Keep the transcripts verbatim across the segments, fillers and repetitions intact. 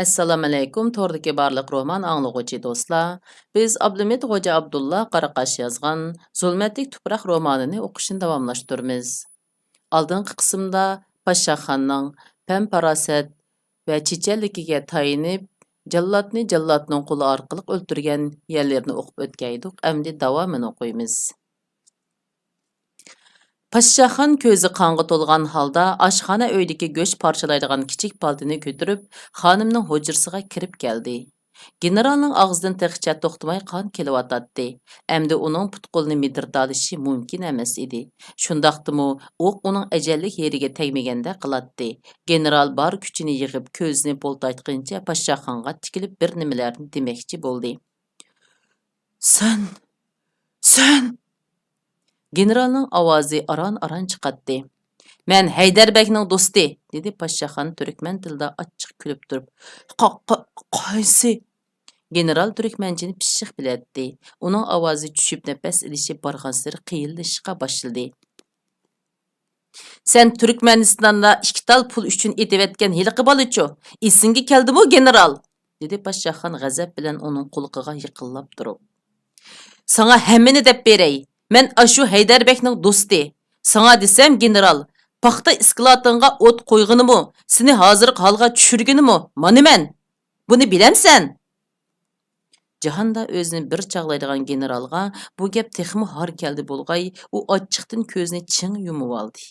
ئەسسالامۇئەلەيكۇم، توردىكى بارلىق رومان ئاڭلىغۇچى دوستلار. بىز ئابلىمىت غوجا ئابدۇللا قاراقاش يازغان زۇلمەتلىك تۇپراق رومانىنى ئوقۇشنى داۋاملاشتۇرىمىز. ئالدىنقى قىسىمدا پاششاخاننىڭ پەم-پاراسەت ۋە چېچەنلىكىگە تايىنىپ، جاللاتنى جاللاتنىڭ قولى ئارقىلىق ئۆلتۈرگەن يەرلىرىنى ئوقۇپ ئۆتكەيدۇق. ئەمدى داۋامىنى ئوقۇيمىز. پاششاخان كۆزى قانغا تولغان ھالدا ئاشخانا ئۆيدىكى گۆش پارچىلايدىغان كىچىك پالتىنى كۆتۈرۈپ، خانىمنىڭ ھۇجرىسىغا كىرىپ كەلدى. گېنېرالنىڭ ئاغزىدىن تېخىچە توختىماي قان كېلىۋاتاتتى. ئەمدى ئۇنىڭ پۇت-قولىنى مىدىرتالىشى مۇمكىن ئەمەس ئىدى. شۇنداقتىمۇ ئوق ئۇنىڭ ئەجەللىك يېرىگە تەگمىگەندەك قىلاتتى. گېنېرال بار كۈچىنى يىغىپ، كۆزىنى بولتايتقىنىچە پاششاخانغا تىكىلىپ بىر نېمىلەرنى دېمەكچى بولدى. سەن! سەن! گېنېرالنىڭ ئاۋازى ئاران-ئاران چىقاتتى. مەن ھەيدەر بەگنىڭ دوستى، دېدى پاششاخان تۈركمەن تىلىدا ئاچچىق كۈلۈپ تۇرۇپ. قا-، قا-، قايسى؟ گېنېرال تۈركمەنچىنى پىششىق بىلەتتى. ئۇنىڭ ئاۋازى چۈشۈپ، نەپەس ئېلىشى بارغانسېرى قىيىنلىشىشقا باشلىدى. سەن تۈركمەنىستاندا ئىككى تال پۇل ئۈچۈن ئېتىۋەتكەن ھېلىقى بالىچۇ؟ ئېسىڭگە كەلدىمۇ، گېنېرال؟ دېدى پاششاخان غەزەپ بىلەن ئۇنىڭ قۇلىقىغا يېقىنلاپ تۇرۇپ. ساڭا ھەممىنى دەپ بېرەي. مەن ئاشۇ ھەيدەر بەگنىڭ دوستى. ساڭا دېسەم، گېنېرال، پاختا ئىسكىلاتىڭغا ئوت قويغىنىمۇ، سېنى ھازىرقى ھالغا چۈشۈرگىنىمۇ مانا مەن. بۇنى بىلەمسەن؟ جاھاندا ئۆزىنى بىر چاغلايدىغان گېنېرالغا بۇ گەپ تېخىمۇ ھار كەلدى بولغاي، ئۇ ئاچچىقتىن كۆزىنى چىڭ يۇمۇۋالدى.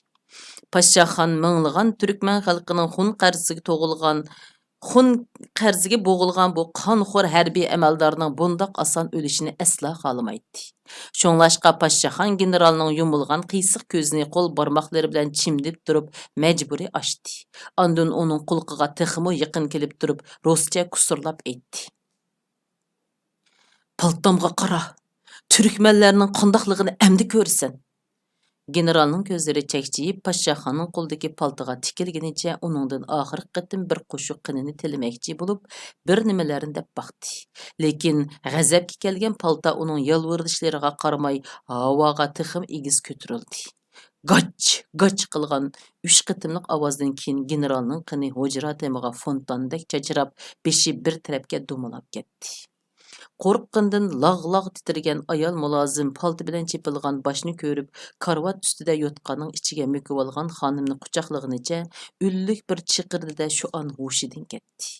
پاششاخان مىڭلىغان تۈركمەن خەلقىنىڭ خۇن قەرزىگە تۇغۇلغان، خۇن قەرزىگە بوغۇلغان بۇ قانخور ھەربىي ئەمەلدارنىڭ بۇنداق ئاسان ئۆلۈشىنى ئەسلا خالىمايتتى. شۇڭلاشقا پاششاخان گېنېرالنىڭ يۇمۇلغان قىيسىق كۆزىنى قول بارماقلىرى بىلەن چىمدىپ تۇرۇپ مەجبۇرىي ئاچتى. ئاندىن ئۇنىڭ قۇلىقىغا تېخىمۇ يېقىن كېلىپ تۇرۇپ رۇسچە كۇسۇرلاپ ئېيتتى. پالتامغا قارا، تۈركمەنلەرنىڭ قانداقلىقىنى ئەمدى كۆرىسەن. گېنېرالنىڭ كۆزلىرى چەكچىيىپ، پاششاخاننىڭ قولىدىكى پالتىغا تىكىلگىنىچە ئۇنىڭدىن ئاخىرقى قېتىم بىر قوشۇق قېنىنى تىلىمەكچى بولۇپ، بىر نېمىلەرنى دەپ باقتى. لېكىن غەزەپكە كەلگەن پالتا ئۇنىڭ يالۋۇرۇشلىرىغا قارىماي، ھاۋاغا تېخىمۇ ئېگىز كۆتۈرۈلدى. گاچ، گاچ قىلغان ئۈچ قېتىملىق ئاۋازدىن كېيىن گېنېرالنىڭ قېنى ھۇجرا تېمىغا فونتاندەك چاچراپ، بېشى بىر تەرەپكە دومىلاپ كەتتى. قورققىنىدىن لاغ-لاغ تىترىگەن ئايال مۇلازىم پالتا بىلەن چېپىلغان باشنى كۆرۈپ، كارىۋات ئۈستىدە يوتقاننىڭ ئىچىگە مۆكۈۋالغان خانىمنى قۇچاقلىغىنىچە ئۈنلۈك بىر چىقىردى-دە، شۇئان ھوشىدىن كەتتى.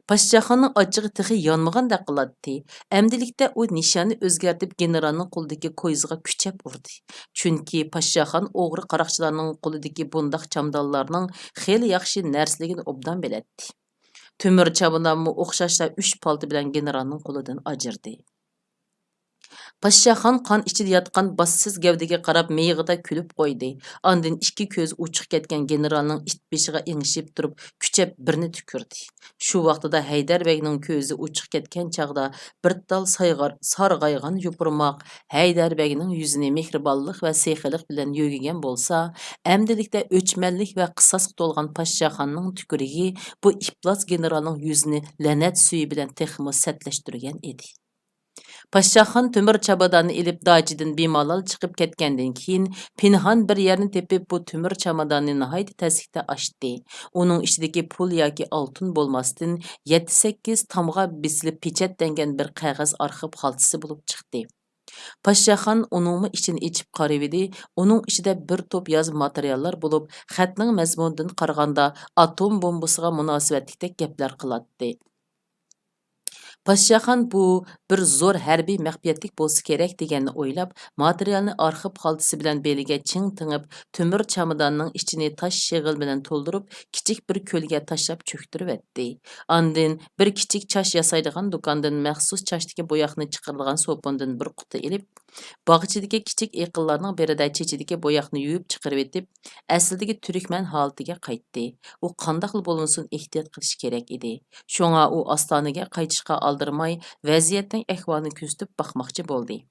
پاششاخاننىڭ ئاچچىقى تېخى يانمىغاندەك قىلاتتى. ئەمدىلىكتە ئۇ نىشاننى ئۆزگەرتىپ، گېنېرالنىڭ قولىدىكى كويزىغا كۈچەپ ئۇردى. چۈنكى پاششاخان ئوغرى قاراقچىلارنىڭ قولىدىكى بۇنداق چامدانلارنىڭ خېلى ياخشى نەرسىلىكىنى ئوبدان بىلەتتى. تۆمۈر چامادانمۇ ئوخشاشلا ئۈچ پالتا بىلەن گېنېرالنىڭ قولىدىن ئاجرىدى. پاششاخان قان ئىچىدە ياتقان باشسىز گەۋدىگە قاراپ مىيىقىدا كۈلۈپ قويدى. ئاندىن ئىككى كۆزى ئوچۇق كەتكەن گېنېرالنىڭ ئىت بېشىغا ئېڭىشىپ تۇرۇپ، كۈچەپ بىرنى تۈكۈردى. شۇ ۋاقتىدا ھەيدەر بەگنىڭ كۆزى ئوچۇق كەتكەن چاغدا بىر تال سايغار-، سارغايغان يوپۇرماق ھەيدەر بەگنىڭ يۈزىنى مېھرىبانلىق ۋە سېخىيلىق بىلەن يۆگىگەن بولسا، ئەمدىلىكتە ئۆچمەنلىك ۋە قىساسقا تولغان پاششاخاننىڭ تۈكۈرۈكى بۇ ئىپلاس گېنېرالنىڭ يۈزىنى لەنەت سۈيى بىلەن تېخىمۇ سەتلەشتۈرگەن ئىدى. پاششاخان تۆمۈر چاماداننى ئېلىپ، داچىدىن بىمالال چىقىپ كەتكەندىن كېيىن، پىنھان بىر يەرنى تېپىپ، بۇ تۆمۈر چاماداننى ناھايىتى تەسلىكتە ئاچتى. ئۇنىڭ ئىچىدىكى پۇل ياكى ئالتۇن بولماستىن، يەتتە-سەككىز تامغا بېسىلىپ پېچەتلەنگەن بىر قەغەز ئارخىپ خالتىسى بولۇپ چىقتى. پاششاخان ئۇنىڭمۇ ئىچىنى ئېچىپ قارىۋىدى، ئۇنىڭ ئىچىدە بىر توپ يازما ماتېرىياللار بولۇپ، خەتنىڭ مەزمۇنىدىن قارىغاندا، ئاتوم بومبىسىغا مۇناسىۋەتلىكتەك گەپلەر قىلاتتى. پاششاخان بۇ بىر زور ھەربىي مەخپىيەتلىك بولسا كېرەك دېگەننى ئويلاپ، ماتېرىيالنى ئارخىپ خالتىسى بىلەن بېلىگە چىڭ تېڭىپ، تۆمۈر چاماداننىڭ ئىچىنى تاش شېغىل بىلەن تولدۇرۇپ، كىچىك بىر كۆلگە تاشلاپ چۆكتۈرۈۋەتتى. ئاندىن بىر كىچىك چاچ ياسايدىغان دۇكاندىن مەخسۇس چاچتىكى بوياقنى چىقىرىدىغان سوپۇندىن بىر قۇتا ئېلىپ، باغچىدىكى كىچىك ئېقىنلارنىڭ بىرىدە چېچىدىكى بوياقنى يۇيۇپ چىقىرىۋېتىپ، ئەسلىدىكى تۈركمەن ھالىتىگە قايتتى. ئۇ قانداقلا بولمىسۇن ئېھتىيات قىلىشى كېرەك ئىدى. شۇڭا ئۇ ئاستانىگە قايتىشقا ئالدىرىماي، ۋەزىيەتنىڭ ئەھۋالىنى كۆزىتىپ باقماقچى بولدى.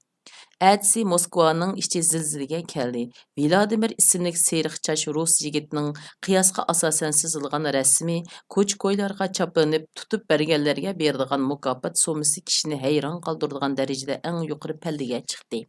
ئەتىسى موسكۋانىڭ ئىچى زىلزىلىگە كەلدى. ۋلادىمىر ئىسىملىك سېرىق چاچ رۇس يىگىتنىڭ قىياسقا ئاساسەن سىزىلغان رەسىمى، كوچا-كويلارغا چاپلىنىپ، تۇتۇپ بەرگەنلەرگە بېرىدىغان مۇكاپات سوممىسى كىشىنى ھەيران قالدۇرىدىغان دەرىجىدە ئەڭ يۇقىرى پەللىگە چىقتى.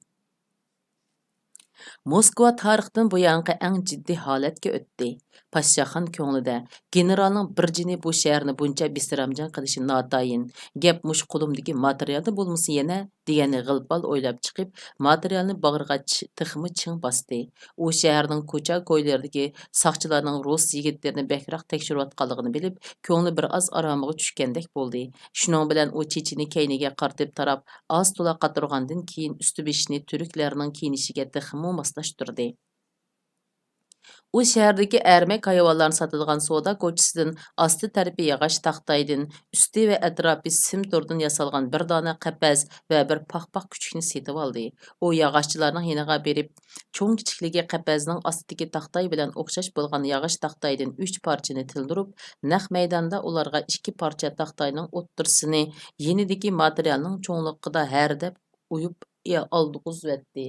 موسكۋا تارىختىن بۇيانقى ئەڭ جىددىي ھالەتكە ئۆتتى. پاششاخان كۆڭلىدە، گېنېرالنىڭ بىر جېنى بۇ شەھەرنى بۇنچە بىسىرامجان قىلىشى ناتايىن. گەپ مۇشۇ قولۇمدىكى ماتېرىيالدا بولمىسا يەنە، دېگەننى غىل-پال ئويلاپ چىقىپ، ماتېرىيالنى باغرىغا چى-، تېخىمۇ چىڭ باستى. ئۇ شەھەرنىڭ كوچا-كويلىرىدىكى ساقچىلارنىڭ رۇس يىگىتلىرىنى بەكرەك تەكشۈرۈۋاتقانلىقىنى بىلىپ، كۆڭلى بىر ئاز ئارامىغا چۈشكەندەك بولدى. شۇنىڭ بىلەن ئۇ چېچىنى كەينىگە قارىتىپ تاراپ، ئاز-تولا قاتۇرغاندىن كېيىن، ئۈستى-بېشىنى تۈركلەرنىڭ كىيىنىشىگە تېخىمۇ ماسلاشتۇردى. ئۇ شەھەردىكى ئەرمەك ھايۋانلارنى ساتىدىغان سودا كوچىسىدىن ئاستى تەرىپى ياغاچ تاختايدىن، ئۈستى ۋە ئەتراپى سىم توردىن ياسالغان بىر دانە قەپەس ۋە بىر پاخپاق كۈچۈكنى سېتىۋالدى. ئۇ ياغاچچىلارنىڭ يېنىغا بېرىپ، چوڭ-كىچىكلىكى قەپەسنىڭ ئاستىدىكى تاختاي بىلەن ئوخشاش بولغان ياغاچ تاختايدىن ئۈچ پارچىنى تىلدۇرۇپ، نەق مەيداندا ئۇلارغا ئىككى پارچە تاختاينىڭ ئوتتۇرىسىنى يېنىدىكى ماتېرىيالنىڭ چوڭلۇقىدا ھەردەپ ئويۇپ ئالدۇرغۇزۇۋەتتى.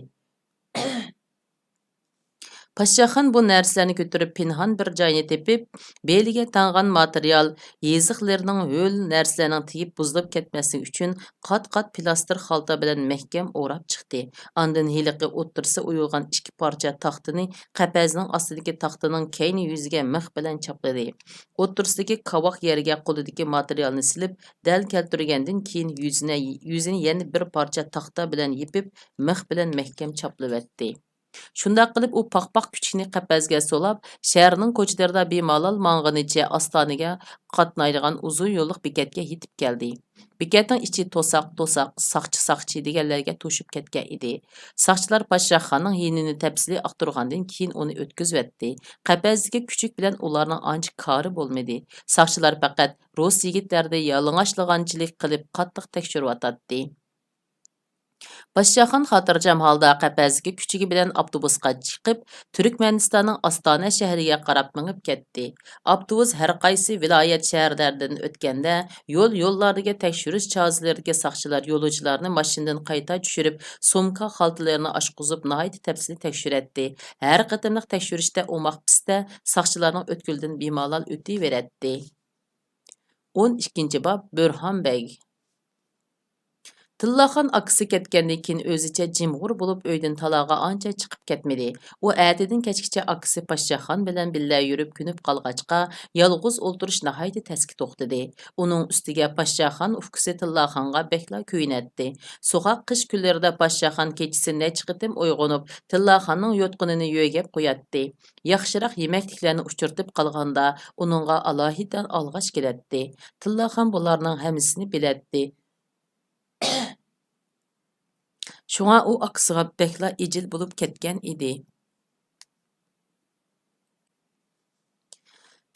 پاششاخان بۇ نەرسىلەرنى كۆتۈرۈپ، پىنھان بىر جاينى تېپىپ، بېلىگە تاڭغان ماتېرىيال يېزىقلىرىنىڭ ھۆل نەرسىلەرنىڭ تېگىپ بۇزۇلۇپ كەتمەسلىكى ئۈچۈن، قات-قات پىلاستىر خالتا بىلەن مەھكەم ئوراپ چىقتى. ئاندىن ھېلىقى ئوتتۇرىسى ئويۇلغان ئىككى پارچە تاختىنى قەپەسنىڭ ئاستىدىكى تاختىنىڭ كەينى يۈزىگە مىخ بىلەن چاپلىدى. ئوتتۇرىسىدىكى كاۋاك يەرگە قولىدىكى ماتېرىيالنى سېلىپ، دەل كەلتۈرگەندىن كېيىن، يۈزىنى، يۈزىنى يەنە بىر پارچە تاختا بىلەن يېپىپ، مىخ بىلەن مەھكەم چاپلىۋەتتى. شۇنداق قىلىپ، ئۇ پاخپاق كۈچۈكنى قەپەسكە سولاپ، شەھەرنىڭ كوچىلىرىدا بىمالال ماڭغىنىچە ئاستانىگە قاتنايدىغان ئۇزۇن يوللۇق بېكەتكە يېتىپ كەلدى. بېكەتنىڭ ئىچى توساق، توساق، ساقچى، ساقچى دېگەنلەرگە توشۇپ كەتكەن ئىدى. ساقچىلار پاششاخاننىڭ يېنىنى تەپسىلىي ئاختۇرغاندىن كېيىن، ئۇنى ئۆتكۈزۈۋەتتى. قەپەستىكى كۈچۈك بىلەن ئۇلارنىڭ ئانچە كارى بولمىدى. ساقچىلار پەقەت رۇس يىگىتلەردە يالىڭاچلىغانچىلىك قىلىپ، قاتتىق تەكشۈرۈۋاتاتتى. پاششاخان خاتىرجەم ھالدا قەپەستىكى كۈچۈكى بىلەن ئاپتوبۇسقا چىقىپ، تۈركمەنىستاننىڭ ئاستانە شەھىرىگە قاراپ مېڭىپ كەتتى. ئاپتوبۇس ھەر قايسى ۋىلايەت شەھەرلەردىن ئۆتكەندە، يول-يوللاردىكى تەكشۈرۈش چازىلىرىدىكى ساقچىلار يولۇچىلارنى ماشىنىدىن قايتا چۈشۈرۈپ، سومكا-خالتىلىرىنى ئاچقۇزۇپ، ناھايىتى تەپسىلىي تەكشۈرەتتى. ھەر قېتىملىق تەكشۈرۈشتە ئوماق پىستە ساقچىلارنىڭ ئۆتكىلىدىن بىمالال ئۆتۈۋېرەتتى. ئون ئىككىنچى باب، بۆرھان بەگ. تىللاخان ئاكىسى كەتكەندىن كېيىن ئۆزىچە جىمغۇر بولۇپ، ئۆيدىن تالاغا ئانچە چىقىپ كەتمىدى. ئۇ ئەتىدىن كەچكىچە ئاكىسى پاششاخان بىلەن بىللە يۈرۈپ كۆنۈپ قالغاچقا، يالغۇز ئولتۇرۇش ناھايىتى تەسكە توختىدى. ئۇنىڭ ئۈستىگە پاششاخان ئۇكىسى تىللاخانغا بەكلا كۆيۈنەتتى. سوغۇق قىش كۈنلىرىدە پاششاخان كېچىسى نەچچە قېتىم ئويغىنىپ، تىللاخاننىڭ يوتقىنىنى يۆگەپ قوياتتى. ياخشىراق يېمەكلىكلەرنى ئۇچرىتىپ قالغاندا، ئۇنىڭغا ئالاھىدە ئالغاش كېلەتتى. تىللاخان بۇلارنىڭ ھەممىسىنى بىلەتتى. شۇڭا ئۇ ئاكىسىغا بەكلا ئىجىل بولۇپ كەتكەن ئىدى.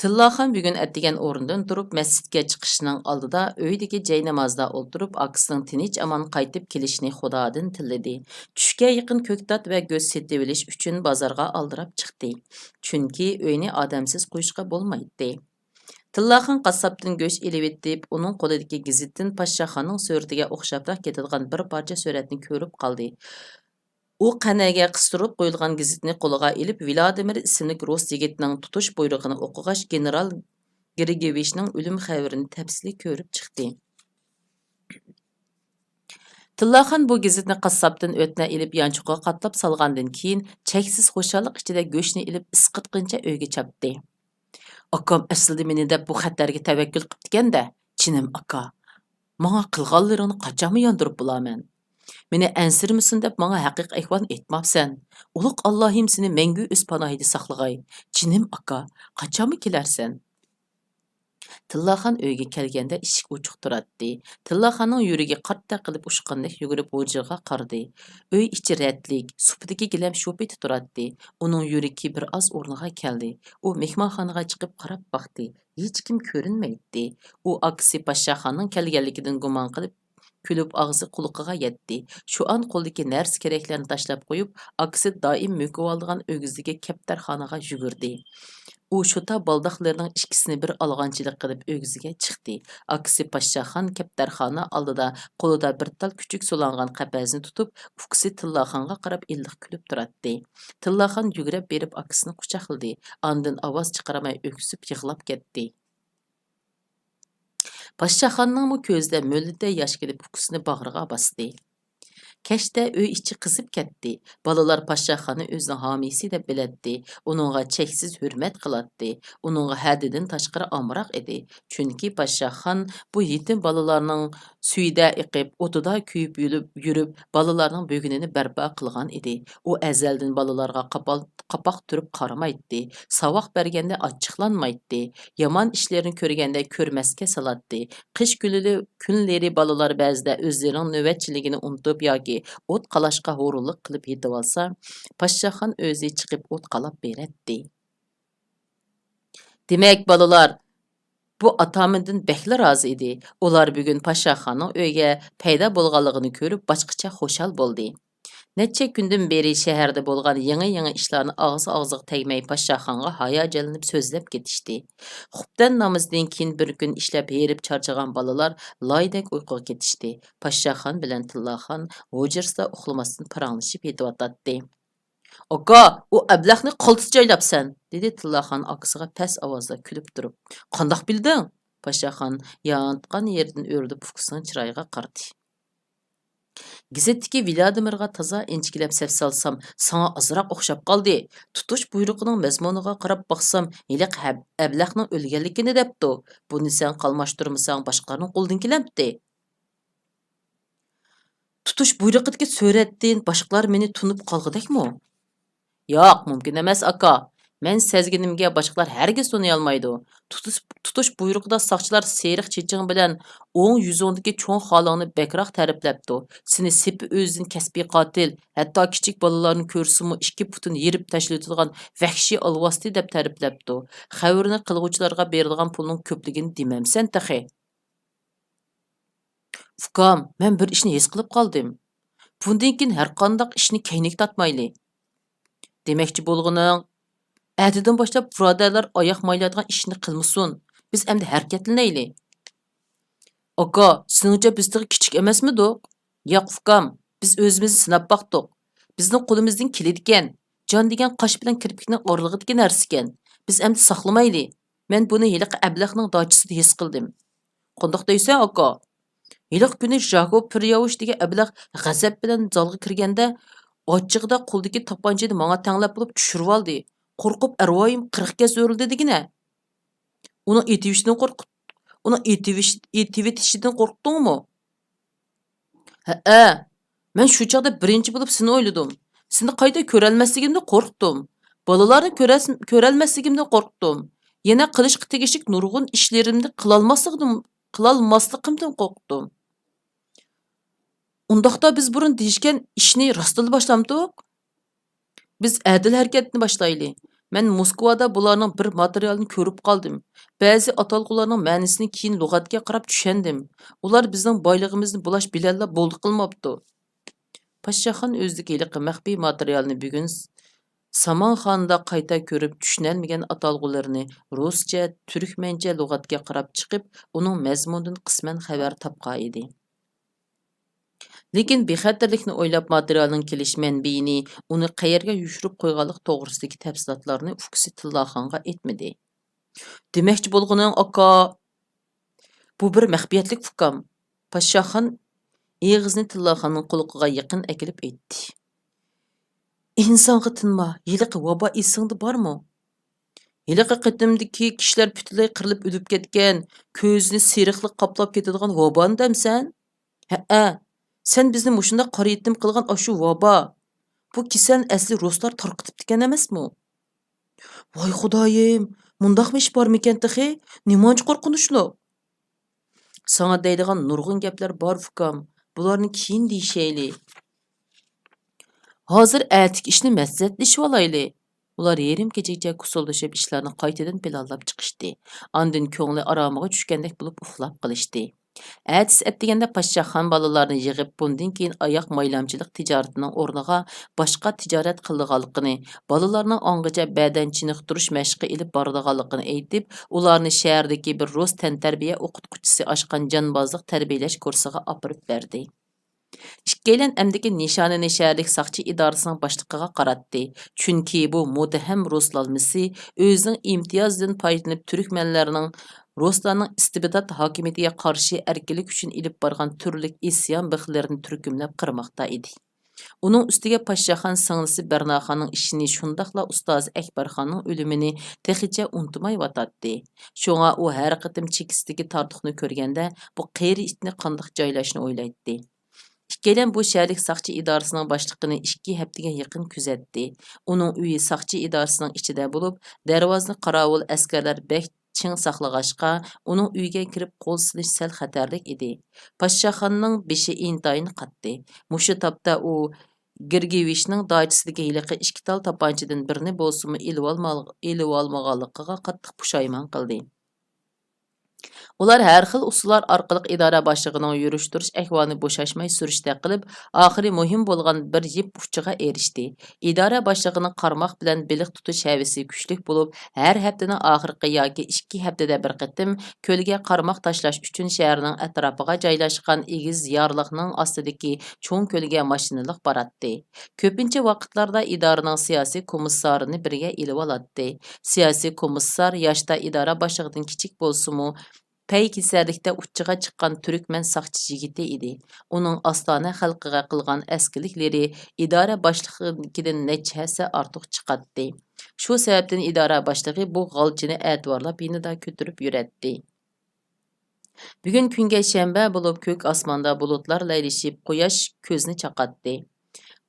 تىللاخان بۈگۈن ئەتىگەن ئورنىدىن تۇرۇپ، مەسچىتكە چىقىشنىڭ ئالدىدا ئۆيدىكى جاينامازدا ئولتۇرۇپ، ئاكىسىنىڭ تىنچ-ئامان قايتىپ كېلىشىنى خۇدادىن تىلىدى. چۈشكە يېقىن كۆكتات ۋە گۆش سېتىۋېلىش ئۈچۈن بازارغا ئالدىراپ چىقتى. چۈنكى ئۆينى ئادەمسىز قويۇشقا بولمايتتى. تىللاخان قاسساپتىن گۆش ئېلىۋېتىپ، ئۇنىڭ قولىدىكى گېزىتتىن پاششاخاننىڭ سۈرىتىگە ئوخشاپلا كېتىدىغان بىر پارچە سۈرەتنى كۆرۈپ قالدى. ئۇ قەنەگە قىستۇرۇپ قويۇلغان گېزىتنى قولىغا ئېلىپ، ۋلادىمىر ئىسىملىك رۇس يىگىتنىڭ تۇتۇش بۇيرۇقىنى ئوقۇغاچ، گېنېرال گرىگېۋىچنىڭ ئۆلۈم خەۋىرىنى تەپسىلىي كۆرۈپ چىقتى. تىللاخان بۇ گېزىتنى قاسساپتىن ئۆتنە ئېلىپ، يانچۇقىغا قاتلاپ سالغاندىن كېيىن، چەكسىز خۇشاللىق ئىچىدە گۆشنى ئېلىپ، ئىسقىرتقىنچە ئۆيگە چاپتى. ئاكام ئەسلىدە مېنى دەپ بۇ خەتەرگە تەۋەككۈل قىپتىكەن-دە، جېنىم ئاكا. ماڭا قىلغانلىرىڭنى قاچانمۇ ياندۇرۇپ بولامەن؟ مېنى ئەنسىرىمىسۇن دەپ ماڭا ھەقىقىي ئەھۋالنى ئېيتماپسەن. ئۇلۇق ئاللاھىم سېنى مەڭگۈ ئۆز پاناھىدا ساقلىغاي. جېنىم ئاكا، قاچانمۇ كېلەرسەن؟ تىللاخان ئۆيگە كەلگەندە ئىشىك ئوچۇق تۇراتتى. تىللاخاننىڭ يۈرىكى قارتتەك قىلىپ ئۇچقاندەك يۈگۈرۈپ ھۇجرىغا قارىدى. ئۆي ئىچى رەتلىك، سۇپىدىكى گىلەم شۇپىتى تۇراتتى. ئۇنىڭ يۈرىكى بىر ئاز ئورنىغا كەلدى. ئۇ مېھمانخانىغا چىقىپ قاراپ باقتى. ھېچكىم كۆرۈنمەيتتى. ئۇ ئاكىسى پاششاخاننىڭ كەلگەنلىكىدىن گۇمان قىلىپ، كۈلۈپ ئاغزى قۇلىقىغا يەتتى. شۇ ئان قولىدىكى نەرسە-كېرەكلەرنى تاشلاپ قويۇپ، ئاكىسى دائىم مۆكۈۋالىدىغان ئۆگزىدىكى كەپتەرخانىغا يۈگۈردى. ئۇ شۇتا بالداقلىرىنىڭ ئىككىسىنى بىر ئالغانچىلىق قىلىپ ئۆگزىگە چىقتى. ئاكىسى پاششاخان كەپتەرخانا ئالدىدا قولىدا بىر تال كۈچۈك سولانغان قەپەسنى تۇتۇپ، ئۇكىسى تىللاخانغا قاراپ ئىللىق كۈلۈپ تۇراتتى. تىللاخان يۈگرەپ بېرىپ ئاكىسىنى قۇچاقلىدى. ئاندىن ئاۋاز چىقارماي ئۆكسۈپ يىغلاپ كەتتى. پاششاخاننىڭمۇ كۆزىدە مۆلدۈردەك ياش كېلىپ، ئۇكىسىنى باغرىغا باستى. كەچتە ئۆي ئىچى قىزىپ كەتتى. بالىلار پاششاخاننى ئۆزىنىڭ ھامىيسى دەپ بىلەتتى، ئۇنىڭغا چەكسىز ھۆرمەت قىلاتتى. ئۇنىڭغا ھەددىدىن تاشقىرى ئامراق ئىدى. چۈنكى پاششاخان بۇ يېتىم بالىلارنىڭ سۈيىدە ئېقىپ، ئوتىدا كۆيۈپ يۈرۈپ، يۈرۈپ، بالىلارنىڭ بۈگۈنىنى بەرپا قىلغان ئىدى. ئۇ ئەزەلدىن بالىلارغا قاپال-، قاپاق تۈرۈپ قارىمايتتى، ساۋاق بەرگەندە ئاچچىقلانمايتتى، يامان ئىشلىرىنى كۆرگەندە كۆرمەسكە سالاتتى. قىش كۈنلىرى، كۈنلىرى بالىلار بەزىدە ئۆزلىرىنىڭ نۆۋەتچىلىكىنى ئۇنتۇپ ياكى ئوت قالاشقا ھۇرۇنلۇق قىلىپ يېتىۋالسا، پاششاخان ئۆزى چىقىپ ئوت قالاپ بېرەتتى. دېمەك، بالىلار بۇ ئاتامىندىن بەكلا رازى ئىدى. ئۇلار بۈگۈن پاششاخاننىڭ ئۆيگە پەيدا بولغانلىقىنى كۆرۈپ، باشقىچە خۇشال بولدى. نەچچە كۈندىن بېرى شەھەردە بولغان يېڭى-يېڭى ئىشلارنى ئاغزى-ئاغزىغا تەگمەي، پاششاخانغا ھاياجانلىنىپ سۆزلەپ كېتىشتى. خۇپتەن نامىزىدىن كېيىن بىر كۈن ئىشلەپ ھېرىپ چارچىغان بالىلار لايدەك ئۇيقۇغا كېتىشتى. پاششاخان بىلەن تىللاخان ھۇجرىسىدا ئۇخلىماستىن پاراڭلىشىپ يېتىۋاتاتتى. «ئاكا، ئۇ ئەبلەخنى قالتىس جايلاپسەن!» دېدى تىللاخان ئاكىسىغا پەس ئاۋازدا كۈلۈپ تۇرۇپ. «قانداق بىلدىڭ؟» پاششاخان يانتىغان يېرىدىن ئۆرۈلۈپ ئۇكىسىنىڭ چىرايىغا قارىدى. «گېزىتتىكى ۋلادىمىرغا تازا ئىنچىكىلەپ سەپ سالسام، ساڭا ئازراق ئوخشاپ قالدى. تۇتۇش بۇيرۇقىنىڭ مەزمۇنىغا قاراپ باقسام، ھېلىقى ھەب-، ئەبلەخنىڭ ئۆلگەنلىكىنى دەپتۇ. بۇنى سەن قالماشتۇرمىساڭ، باشقىلارنىڭ قولىدىن كېلەمتى.» تۇتۇش بۇيرۇقىدىكى سۈرەتتىن باشقىلار مېنى تونۇپ قالغۇدەكمۇ؟ ياق، مۇمكىن ئەمەس، ئاكا. مەن سەزگىنىمگە باشقىلار ھەرگىز تونۇيالمايدۇ. تۇتۇش، تۇتۇش بۇيرۇقىدا ساقچىلار سېرىق چېچىڭ بىلەن ئوڭ يۈزۈڭدىكى چوڭ خالىڭنى بەكرەك تەرىپلەپتۇ. سېنى سېپى ئۆزىدىن كەسپىي قاتىل، ھەتتا كىچىك بالىلارنى كۆرسىمۇ ئىككى پۇتىنى يېرىپ تاشلىۋېتىدىغان ۋەھشىي ئالۋاستى دەپ تەرىپلەپتۇ. خەۋىرىنى قىلغۇچىلارغا بېرىدىغان پۇلنىڭ كۆپلۈكىنى دېمەمسەن تېخى. ئۇكام، مەن بىر ئىشنى ھېس قىلىپ قالدىم. بۇندىن كېيىن ھەرقانداق ئىشنى كەينىگە تارتمايلى. دېمەكچى بولغىنىڭ، ئەتىدىن باشلاپ بۇرادەرلەر ئاياق مايلايدىغان ئىشنى قىلمىسۇن. بىز ئەمدى ھەرىكەتلىنەيلى. ئاكا، سېنىڭچە بىز تېخى كىچىك ئەمەسمىدۇق؟ ياق، ئۇكام، بىز ئۆزىمىزنى سىناپ باقتۇق. بىزنىڭ قولىمىزدىن كېلىدىكەن. جان دېگەن قاش بىلەن كىرپىكنىڭ ئارىلىقىدىكى نەرسىكەن. بىز ئەمدى ساقلىمايلى. مەن بۇنى ھېلىقى ئەبلەخنىڭ داچىسىدا ھېس قىلدىم. قانداق دەيسەن، ئاكا؟ ھېلىقى كۈنى ژاكو پىرياۋۇش دېگەن ئەبلەخ غەزەپ بىلەن زالغا كىرگەندە، ئاچچىقىدا قولىدىكى تاپانچىنى ماڭا تەڭلەپ بولۇپ چۈشۈرۈۋالدى. قورقۇپ ئەرۋايىم قىرىق گەز ئۆرۈلدى دېگىنە. ئۇنىڭ ئېتىۋېشىدىن قورق-، ئۇنىڭ ئېتىۋېش-، ئېتىۋېتىشىدىن قورقتۇڭمۇ؟ ھەئە، مەن شۇ چاغدا بىرىنچى بولۇپ سېنى ئويلىدىم. سېنى قايتا كۆرەلمەسلىكىمدىن قورقتۇم. بالىلارنى كۆرەس-، كۆرەلمەسلىكىمدىن قورقتۇم. يەنە قىلىشقا تېگىشلىك نۇرغۇن ئىشلىرىمنى قىلالماسلىقىم-، قىلالماسلىقىمدىن قورقتۇم. ئۇنداقتا بىز بۇرۇن دېيىشكەن ئىشنى راستلا باشلامتۇق؟ بىز ئەدىل ھەرىكەتنى باشلايلى. مەن موسكۋادا بۇلارنىڭ بىر ماتېرىيالىنى كۆرۈپ قالدىم. بەزى ئاتالغۇلارنىڭ مەنىسىنى كېيىن لۇغەتكە قاراپ چۈشەندىم. ئۇلار بىزنىڭ بايلىقىمىزنى بۇلاش بىلەنلا بولدى قىلماپتۇ. پاششاخان ئۆزىدىكى ھېلىقى مەخپىي ماتېرىيالنى بۈگۈن س-، سامانخانىدا قايتا كۆرۈپ، چۈشىنەلمىگەن ئاتالغۇلىرىنى رۇسچە، تۈركمەنچە لۇغەتكە قاراپ چىقىپ، ئۇنىڭ مەزمۇنىدىن قىسمەن خەۋەر تاپقانىدى. لېكىن بىخەتەرلىكنى ئويلاپ، ماتېرىيالنىڭ كېلىش مەنبىيىنى، ئۇنى قەيەرگە يوشۇرۇپ قويغانلىق توغرىسىدىكى تەپسىلاتلارنى ئۇكىسى تىللاخانغا ئېيتمىدى. دېمەكچى بولغىنىڭ، ئاكا، بۇ بىر مەخپىيەتلىك ئۇكام. پاششاخان ئېغىزىنى تىللاخاننىڭ قۇلىقىغا يېقىن ئەكېلىپ ئېيتتى. ئىنسانغا تىنما، ھېلىقى ۋابا ئېسىڭدە بارمۇ؟ ھېلىقى قېتىمدىكى كىشىلەر پۈتۈنلەي قىرىلىپ ئۆلۈپ كەتكەن، كۆزىنى سېرىقلىق قاپلاپ كېتىدىغان ۋابانى دەمسەن؟ ھەئە، سەن بىزنى مۇشۇنداق قارا يېتىم قىلغان ئاشۇ ۋابا. بۇ كېسەلنى ئەسلى رۇسلار تارقىتىپتىكەن ئەمەسمۇ؟ ۋاي خۇدايىم، مۇنداقمۇ ئىش بارمىكەن تېخى؟ نېمانچە قورقۇنچلۇق! ساڭا دەيدىغان نۇرغۇن گەپلەر بار، ئۇكام. بۇلارنى كېيىن دېيىشەيلى. ھازىر ئەتىكى ئىشنى مەسلىھەتلىشىۋالايلى. ئۇلار يېرىم كېچىگىچە كۇسۇلدىشىپ ئىشلارنى قايتىدىن پىلانلاپ چىقىشتى. ئاندىن كۆڭلى ئارامىغا چۈشكەندەك بولۇپ ئۇخلاپ قېلىشتى. ئەتىسى ئەتىگەندە پاششاخان بالىلارنى يىغىپ، بۇندىن كېيىن ئاياق مايلامچىلىق تىجارىتىنىڭ ئورنىغا باشقا تىجارەت قىلىدىغانلىقىنى، بالىلارنىڭ ئاڭغىچە بەدەن چېنىقتۇرۇش مەشقى ئېلىپ بارىدىغانلىقىنى ئېيتىپ، ئۇلارنى شەھەردىكى بىر رۇس تەنتەربىيە ئوقۇتقۇچىسى ئاچقان جانبازلىق تەربىيەلەش كۇرسىغا ئاپىرىپ بەردى. ئىككىيلەن ئەمدىكى نىشانىنى شەھەرلىك ساقچى ئىدارىسىنىڭ باشلىقىغا قاراتتى، چۈنكى بۇ مۇتتەھەم رۇسلالمىسى ئۆزىنىڭ ئىمتىيازىدىن پايدىلىنىپ، تۈركمەنلەرنىڭ رۇسلارنىڭ ئىستىبدات ھاكىمىيىتىگە قارشى ئەركىنلىك ئۈچۈن ئېلىپ بارغان تۈرلۈك ئىسيان بىخلىرىنى تۈركۈملەپ قىرماقتا ئىدى. ئۇنىڭ ئۈستىگە پاششاخان سىڭلىسى بەرناخاننىڭ ئىشىنى، شۇنداقلا ئۇستازى ئەكبەرخاننىڭ ئۆلۈمىنى تېخىچە ئۇنتۇمايۋاتاتتى. شۇڭا ئۇ ھەر قېتىم چېكىسىدىكى تارتۇقنى كۆرگەندە، بۇ قېرى ئىتنى قانداق جايلاشنى ئويلايتتى. ئىككىيلەن بۇ شەھەرلىك ساقچى ئىدارىسىنىڭ باشلىقىنى ئىككى ھەپتىگە يېقىن كۆزەتتى. ئۇنىڭ ئۆيى ساقچى ئىدارىسىنىڭ ئىچىدە بولۇپ، دەرۋازىنى قاراۋۇل ئەسكەرلەر بەك چىڭ ساقلىغاچقا، ئۇنىڭ ئۆيىگە كىرىپ قول سېلىش سەل خەتەرلىك ئىدى. پاششاخاننىڭ بېشى ئىنتايىن قاتتى. مۇشۇ تاپتا ئۇ گىرگىۋىچنىڭ داچىسىدىكى ھېلىقى ئىككى تال تاپانچىدىن بىرنى بولسىمۇ ئېلىۋالما-، ئېلىۋالمىغانلىقىغا قاتتىق پۇشايمان قىلدى. ئۇلار ھەر خىل ئۇسۇللار ئارقىلىق ئىدارە باشلىقىنىڭ يۈرۈش-تۇرۇش ئەھۋالىنى بوشاشماي سۈرۈشتە قىلىپ، ئاخىرى مۇھىم بولغان بىر يىپ ئۇچىغا ئېرىشتى. ئىدارە باشلىقىنىڭ قارماق بىلەن بېلىق تۇتۇش ھەۋىسى كۈچلۈك بولۇپ، ھەر ھەپتىنىڭ ئاخىرقى ياكى ئىككى ھەپتىدە بىر قېتىم كۆلگە قارماق تاشلاش ئۈچۈن شەھەرنىڭ ئەتراپىغا جايلاشقان ئېگىز يارلىقنىڭ ئاستىدىكى چوڭ كۆلگە ماشىنىلىق باراتتى. كۆپىنچە ۋاقىتلاردا ئىدارىنىڭ سىياسىي كومىسسارىنى بىرگە ئېلىۋالاتتى. سىياسىي كومىسسار ياشتا ئىدارە باشلىقىدىن كىچىك بولسىمۇ، پەي كېسەللىكتە ئۇچىغا چىققان تۈركمەن ساقچى يىگىتى ئىدى. ئۇنىڭ ئاستانە خەلقىگە قىلغان ئەسكىلىكلىرى ئىدارە باشلىقىنىڭكىدىن نەچچە ھەسسە ئارتۇق چىقاتتى. شۇ سەۋەبتىن ئىدارە باشلىقى بۇ غالچىنى ئەتىۋارلاپ يېنىدا كۆتۈرۈپ يۈرەتتى. بۈگۈن كۈنگە شەنبە بولۇپ، كۆك ئاسماندا بۇلۇتلار لەيلىشىپ، قۇياش كۆزنى چاقاتتى.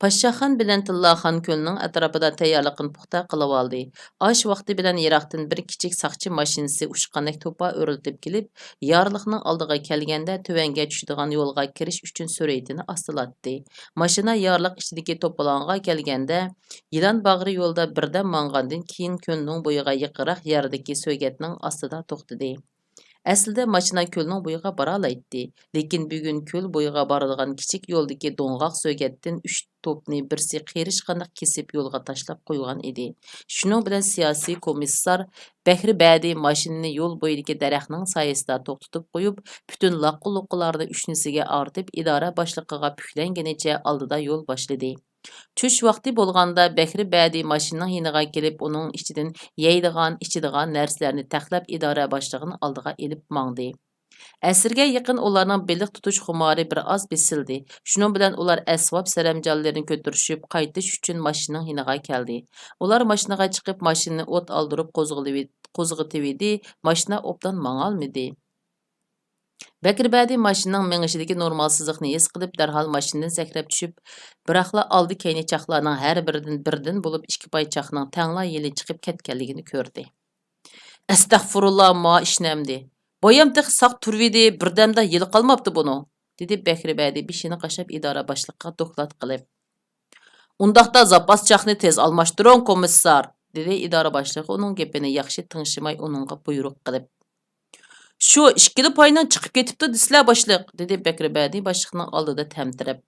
پاششاخان بىلەن تىللاخان كۆلنىڭ ئەتراپىدا تەييارلىقىنى پۇختا قىلىۋالدى. ئاش ۋاقتى بىلەن يىراقتىن بىر كىچىك ساقچى ماشىنىسى ئۇچقاندەك توپا ئۆرۈلتۈپ كېلىپ، يارلىقنىڭ ئالدىغا كەلگەندە، تۆۋەنگە چۈشىدىغان يولغا كىرىش ئۈچۈن سۈرئىتىنى ئاستىلاتتى. ماشىنا يارلىق ئىچىدىكى توپىلاڭغا كەلگەندە، يىلان باغرى يولدا بىردەم ماڭغاندىن كېيىن، كۆلنىڭ بويىغا يېقىنراق يەردىكى سۆگەتنىڭ ئاستىدا توختىدى. ئەسلىدە ماشىنا كۆلنىڭ بويىغا بارالايتتى، لېكىن بۈگۈن كۆل بويىغا بارىدىغان كىچىك يولدىكى دوڭغاق سۆگەتتىن ئۈچ توپنى بىرسى قېرىشقانداق كېسىپ يولغا تاشلاپ قويغان ئىدى. شۇنىڭ بىلەن سىياسىي كومىسسار بەكرى بەدى ماشىنىنى يول بويىدىكى دەرەخنىڭ سايىسىدا توختىتىپ قويۇپ، پۈتۈن لاققا-لۇققىلارنى ئۈشنىسىگە ئارتىپ، ئىدارە باشلىقىغا پۈكلەنگىنىچە ئالدىدا يول باشلىدى. چۈش ۋاقتى بولغاندا، بەكرى بەدى ماشىنىنىڭ يېنىغا كېلىپ، ئۇنىڭ ئىچىدىن يەيدىغان، ئىچىدىغان نەرسىلەرنى تەقلەپ، ئىدارە باشلىقىنى ئالدىغا ئېلىپ ماڭدى. ئەسىرگە يېقىن ئۇلارنىڭ بېلىق تۇتۇش خۇمارى بىر ئاز بېسىلدى. شۇنىڭ بىلەن ئۇلار ئەسۋاب-سەرەمجانلىرىنى كۆتۈرۈشۈپ، قايتىش ئۈچۈن ماشىنىنىڭ يېنىغا كەلدى. ئۇلار ماشىنىغا چىقىپ، ماشىنىنى ئوت ئالدۇرۇپ قوزغىلىۋ-، قوزغىتىۋىدى، ماشىنا ئوبدان ماڭالمىدى. بەكرى بەدى ماشىنىنىڭ مېڭىشىدىكى نورمالسىزلىقنى ھېس قىلىپ، دەرھال ماشىنىدىن سەكرەپ چۈشۈپ، بىراقلا ئالدى-كەينى چاقلارنىڭ ھەر بىرىدىن بىردىن بولۇپ ئىككى پاي چاقنىڭ تەڭلا يېلىنىپ چىقىپ كەتكەنلىكىنى كۆردى. ئەستەغپۇرۇللا، ماۋۇ ئىش نەمدى؟ بايام تېخى ساق تۇرۇۋىدى، بىردەمدە يېلى قالماپتۇ بۇنىڭ، دېدى بەكرى بەدى بېشىنى قاشاپ ئىدارە باشلىقىغا دوكلات قىلىپ. ئۇنداقتا زاپاس چاقنى تېز ئالماشتۇرۇڭ، كومىسسار، دېدى ئىدارە باشلىقى ئۇنىڭ گېپىنى ياخشى تىڭشىماي ئۇنىڭغا بۇيرۇق قىلىپ. شۇ ئىككىلا پاينىڭ چىقىپ كېتىپتۇ دېسىلە باشلىق، دېدى بەكرى بەدى باشلىقنىڭ ئالدىدا تەمتىرەپ.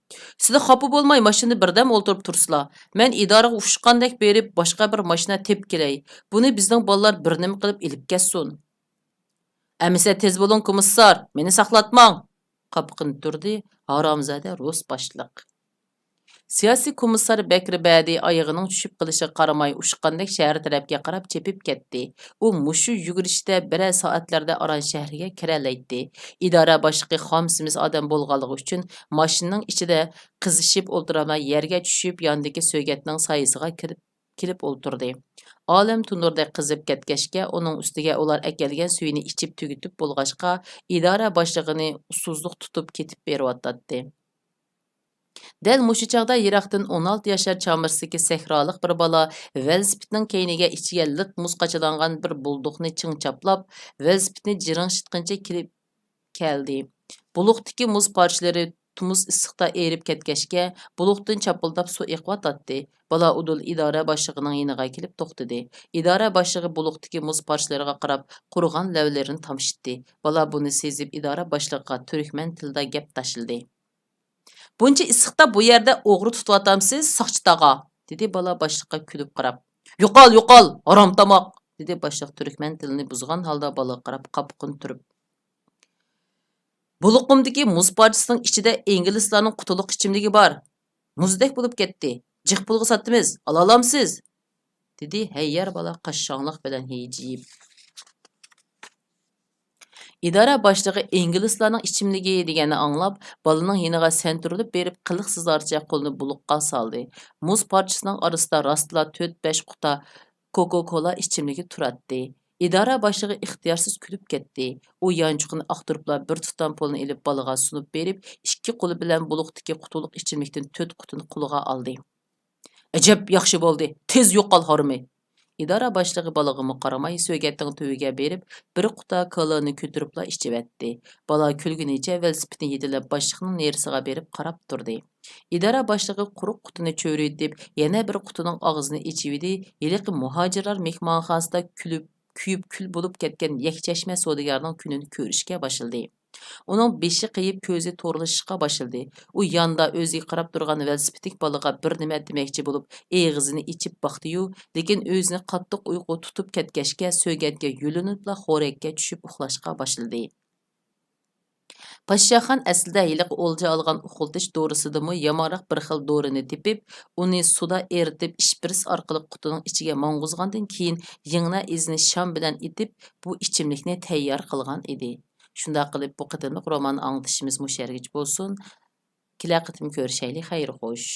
سىلە خاپا بولماي ماشىنىدا بىردەم ئولتۇرۇپ تۇرسىلا، مەن ئىدارىغا ئۇششۇققاندەك بېرىپ باشقا بىر ماشىنا تېپىپ كېلەي. بۇنى بىزنىڭ بالىلار بىر نېمە قىلىپ ئېلىپ كەتسۇن. ئەمىسە تېز بولۇڭ، كومىسسار، مېنى ساقلاتماڭ! قاپىقىنى تۈردى ھارامزادە رۇس باشلىق. سىياسىي كومىسسار بەكرى بەدى ئايىغىنىڭ چۈشۈپ قېلىشىغا قارىماي، ئۇچقاندەك شەھەر تەرەپكە قاراپ چېپىپ كەتتى. ئۇ مۇشۇ يۈگۈرۈشىدە بىرەر سائەتلەردە ئاران شەھەرگە كىرەلەيتتى. ئىدارە باشلىقى خام سېمىز ئادەم بولغانلىقى ئۈچۈن، ماشىنىنىڭ ئىچىدە قىزىشىپ ئولتۇرالماي، يەرگە چۈشۈپ، ياندىكى سۆگەتنىڭ سايىسىغا كىرىپ، كېلىپ ئولتۇردى. ئالەم تونۇردەك قىزىپ كەتكەچكە، ئۇنىڭ ئۈستىگە ئۇلار ئەكەلگەن سۈيىنى ئىچىپ تۈگىتىپ بولغاچقا، ئىدارە باشلىقىنى ئۇسسۇزلۇق تۇتۇپ كېتىپ بېرىۋاتاتتى. دەل مۇشۇ چاغدا يىراقتىن ئون ئالتە ياشار چامىسىدىكى سەھرالىق بىر بالا ۋېلىسىپىتنىڭ كەينىگە ئىچىگە لىق مۇز قاچىلانغان بىر بۇلدۇقنى چىڭ چاپلاپ، ۋېلىسىپىتنى جىرىڭشىتقىنىچە كېلىپ كەلدى. بۇلۇقتىكى مۇز پارچىلىرى تومۇز ئىسسىقتا ئېرىپ كەتكەچكە، بۇلۇقتىن چاپىلداپ سۇ ئېقىۋاتاتتى. بالا ئۇدۇل ئىدارە باشلىقىنىڭ يېنىغا كېلىپ توختىدى. ئىدارە باشلىقى بۇلۇقتىكى مۇز پارچىلىرىغا قاراپ، قۇرۇغان لەۋلىرىنى تامشىتتى. بالا بۇنى سېزىپ، ئىدارە باشلىقىغا تۈركمەن تىلىدا گەپ تاشلىدى. «بۇنچە ئىسسىقتا بۇ يەردە ئوغرى تۇتۇۋاتامسىز، ساقچى تاغا؟» دېدى بالا باشلىققا كۈلۈپ قاراپ. «يوقال، يوقال، ھارام تاماق!» دېدى باشلىق تۈركمەن تىلىنى بۇزغان ھالدا بالىغا قاراپ قاپىقىنى تۈرۈپ. بۇلىقىمدىكى مۇز پارچىسىنىڭ ئىچىدە ئىنگلىزلارنىڭ قۇتۇلۇق ئىچىملىكى بار. مۇزدەك بولۇپ كەتتى. جىق پۇلغا ساتىمىز، ئالالامسىز؟» دېدى ھەييار بالا قاششاڭلىق بىلەن ھىجىيىپ. ئىدارە باشلىقى ئىنگلىزلارنىڭ ئىچىملىكى دېگەننى ئاڭلاپ، بالىنىڭ يېنىغا سەنتۈرۈلۈپ بېرىپ، قىلىقسىزلارچە قولىنى بۇلۇققا سالدى. مۇز پارچىسىنىڭ ئارىسىدا راستلا تۆت-بەش قۇتا كوكا-كولا ئىچىملىكى تۇراتتى. ئىدارە باشلىقى ئىختىيارسىز كۈلۈپ كەتتى. ئۇ يانچۇقىنى ئاختۇرۇپلا بىر تۇتام پۇلنى ئېلىپ بالىغا سۇنۇپ بېرىپ، ئىككى قولى بىلەن بۇلۇقتىكى قۇتۇلۇق ئىچىملىكتىن تۆت قۇتىنى قولىغا ئالدى. «ئەجەب ياخشى بولدى، تېز يوقال ھارىمى!» ئىدارە باشلىقى بالىغىمۇ قارىماي سۆگەتنىڭ تۈۋىگە بېرىپ، بىر قۇتا كالانى كۆتۈرۈپلا ئىچىۋەتتى. بالا كۈلگىنىچە ۋېلىسىپىتنى يېتىلەپ باشلىقنىڭ نېرىسىغا بېرىپ قاراپ تۇردى. ئىدارە باشلىقى قۇرۇق قۇتىنى چۆرۈيتۈپ، يەنە بىر قۇتىنىڭ ئاغزىنى ئېچىۋىدى، ھېلىقى مۇھاجىرلار مېھمانخانىسىدا كۈلۈپ، كۆيۈپ كۈل بولۇپ كەتكەن يەكچەشمە سودىگەرنىڭ كۈنىنى كۆرۈشكە باشلىدى. ئۇنىڭ بېشى قېيىپ، كۆزى تورلىشىشقا باشلىدى. ئۇ ياندا ئۆزىگە قاراپ تۇرغان ۋېلىسىپىتلىك بالىغا بىر نېمە دېمەكچى بولۇپ، ئېغىزىنى ئېچىپ باقتى-يۇ، لېكىن ئۆزىنى قاتتىق ئۇيقۇ تۇتۇپ كەتكەچكە، سۆگەتكە يۆلىنىپلا خورەككە چۈشۈپ ئۇخلاشقا باشلىدى. پاششاخان ئەسلىدە ھېلىقى ئولجا ئالغان ئۇخلىتىش دورىسىدىمۇ يامانراق بىر خىل دورىنى تېپىپ، ئۇنى سۇدا ئېرىتىپ ئىشپىرىس ئارقىلىق قۇتىنىڭ ئىچىگە ماڭغۇزغاندىن كېيىن، يىڭنە ئىزىنى شام بىلەن ئېتىپ، بۇ ئىچىملىكنى تەييار قىلغان ئىدى. شۇنداق قىلىپ، بۇ قېتىملىق رومان ئاڭلىتىشىمىز مۇشۇ يەرگىچە بولسۇن. كېلەر قېتىم كۆرۈشەيلى، خەير خوش.